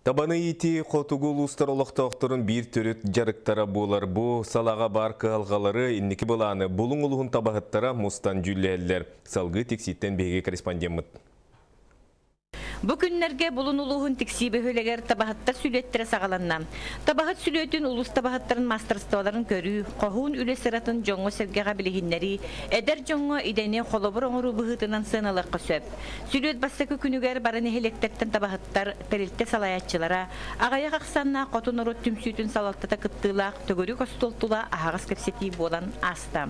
Табаны иитии хотугу улуустар олохтоохторун биир төрүт дьарыктара буолар. Бу салаҕа баар кыһалҕалары, инники былааны Булуҥ улууһун табаһыттара мустан дьүүллэһэллэр. Салгыы Тиксииттэн биһиги корреспондеммыт. Бу күннэргэ Булун улууһун Тиксии бөһүөлэгэр табаһыттар сүлүөттэрэ саҕаланна. Табаһыт сүлүөтүн улуус табаһыттарын маастарыстыбаларын көрүү, хоһуун үлэ сыратын дьоҥҥо-сэргэҕэ билиһиннэрии, эдэр дьоҥҥо идэни холобур оҥоруу быһыытынан сыаналыахха сөп. Сүлүөт бастакы күнүгэр бары нэһилиэктэртэн табаһыттар, тэрилтэ салайааччылара, аҕыйах ахсааннаах хоту норуот түмсүүтүн салалтата кыттыылаах төгүрүк остуол тула аһаҕас кэпсэтии буолан ааста.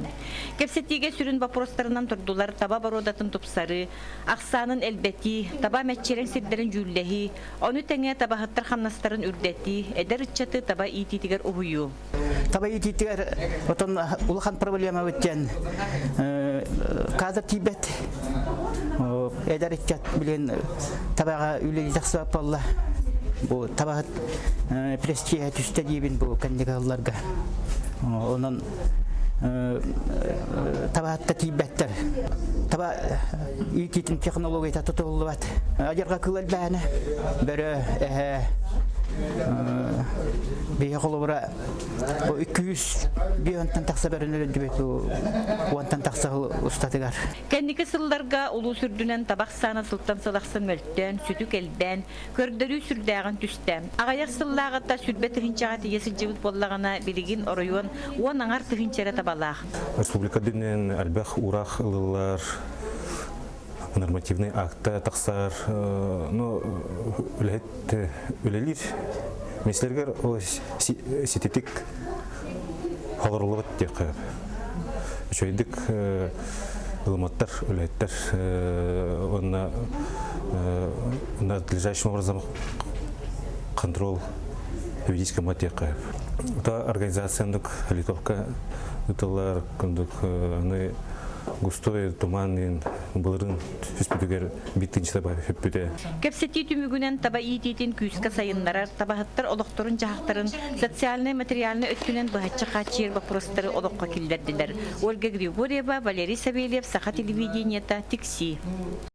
Кэпсэтиигэ сүрүн боппуруостарынан турдулар таба боруодатын тупсарыы, ахсаанын элбэтии, таба мэччирэҥ сирдэрин дьүүллэһии, ону тэҥэ табаһыттар хамнастарын үрдэтии, эдэр ыччаты таба иитиитигэр уһуйуу. Таба иитиитигэр отон улахан проблемабыт диэн кадр тиийбэт. Эдэр ыччат билин табаҕа үлэлии тахсыбат буолла. Бу табаһыт престиһэ түстэ диибин бу кэнники сылларга. Онон табаһытта тиийбэттэр. Таба иитиитин технологията тутуллубат. Адьырҕа кыыл элбээнэ, бөрө, эһэ, биһи холобура күүс биһонтан тахса бөрөнү өлөрдүбүт уонтан тахса устатыгар. Кэнники сылларга улуус үрдүнэн табах саана сылтан сыл ахсын мөлтөөн, сүтүк элбээн, көрдөрүү сүрдээҕин түстэ. Аҕыйах сыллааҕыта 20 тыһыынчаҕа тиийэ сылдьыбыт буоллаҕына, билигин оройуон уон аҥар тыһыынча эрэ табалаах. Республика үрдүнэн элбэх уураах ылыллар, нормативный акта тахсар, ну, үлэһит үлэлиир. Миэстэлэригэр ол сититик холоруллубат диэххэ үчүгэйдик ылыматтар үлэһиттэр уонна надлежащим образом контроль юридический диэххэ та организацияндык литовка ытыллар курдук аны густой туман былырын түспүтүгэр биттинчи таба хүппүтэ. Кэпсэтии түмүгүнэн таба иитиитин күүскэ сайыннарар, табаһыттар олохторун-дьаһахтарын социальнай-материальнай өттүнэн быһаччы хааччыйар боппуруостары олоххо киллэрдилэр. Ольга Григорьева, Валерий Савельев, Саха телевидениета, Тиксии.